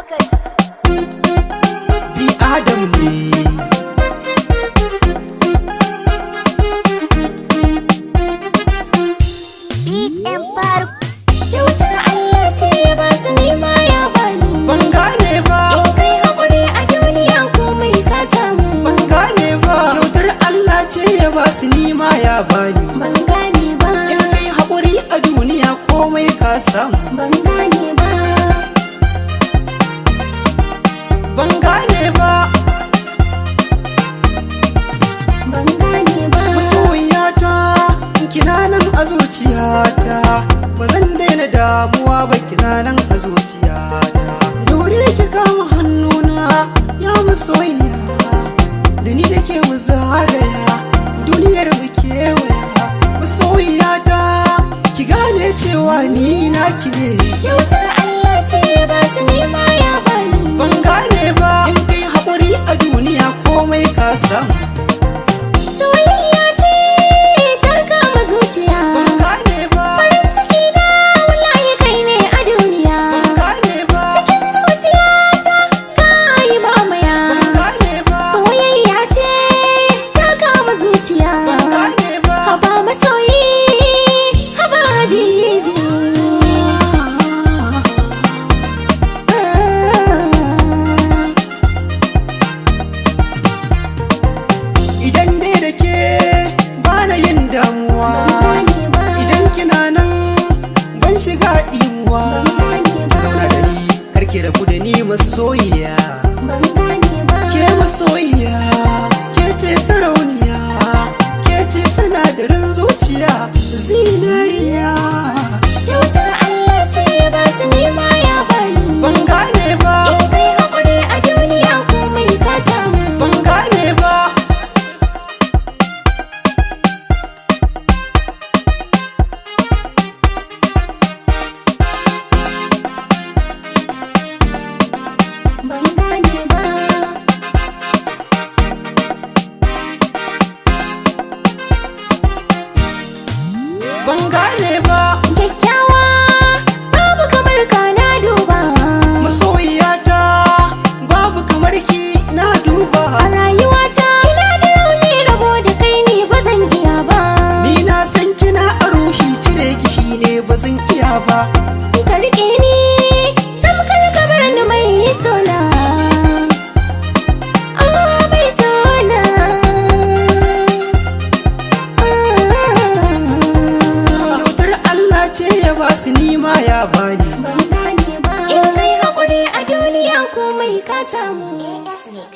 lokaci. Bi Adam ne. Beat and Faruk. Kyautar Allah ce ba su nema ya bani. Ban gane ba. In kai haƙuri a duniya komai ka samu. Ban gane ba. Kyautar Allah ce ya ba su nima ya bani. Ban gane ba. In kai haƙuri a duniya komai ka samu. Ban gane ba. Ban gane ba. Ban gane ba. Masoyiyata, kina nan a zuciyata. Ba zan daina damuwa ba, kina nan a zuciyata. Daure ki kama hannuna ya masoyiya. Da ni da ke mu zagaya duniyar mu kewaya. Masoyiyata, ki gane cewa ni naki ne. Kyautar Allah ce ba su nema ya bani. Ban gane ba. In kai haƙuri a duniya komai ka samu. Soyayya ce ta kama zuciya. Ban gane ba. Farin ciki na wallahi kai ne a duniya. Ban gane ba. Cikin zuciyata ka yi mamaya. Ban gane ba. Soyayya ce ta kama zuciya. Ban gane ba. Haba masoyi, haba habibi. Idan dai da ke bana yin damuwa. Idan kina nan ban shiga ɗimuwa. Ki zauna da ni, karki rabu da ni masoyiya. Ban gane ba. Ke masoyiya, ke ce sarauniya, ke ce sinadarin zuciya, zinariya. Kyautar Allah ce ba su nema ya bani. Ban gane ba. In kai haƙuri a duniya komai ka samu. Ban gane ba. Ban gane ba. Ban gane ba. Kyakkyawa babu kamar ka na duba. Masoyiyata, babu kamar ki na duba. A rayuwata ina da rauni, rabo da kai ne ba zan iya ba. Ni na san kina a rushi, cire ki shine ba zan iya ba. Ka riƙe ni sam kar ka bar ni mai sona. Ah, mai sona. Ah. Kyautar Allah ce ya ba su nima ya bani. Ban gane ba. In kai haƙuri a duniya komai ka samu. AS Mix.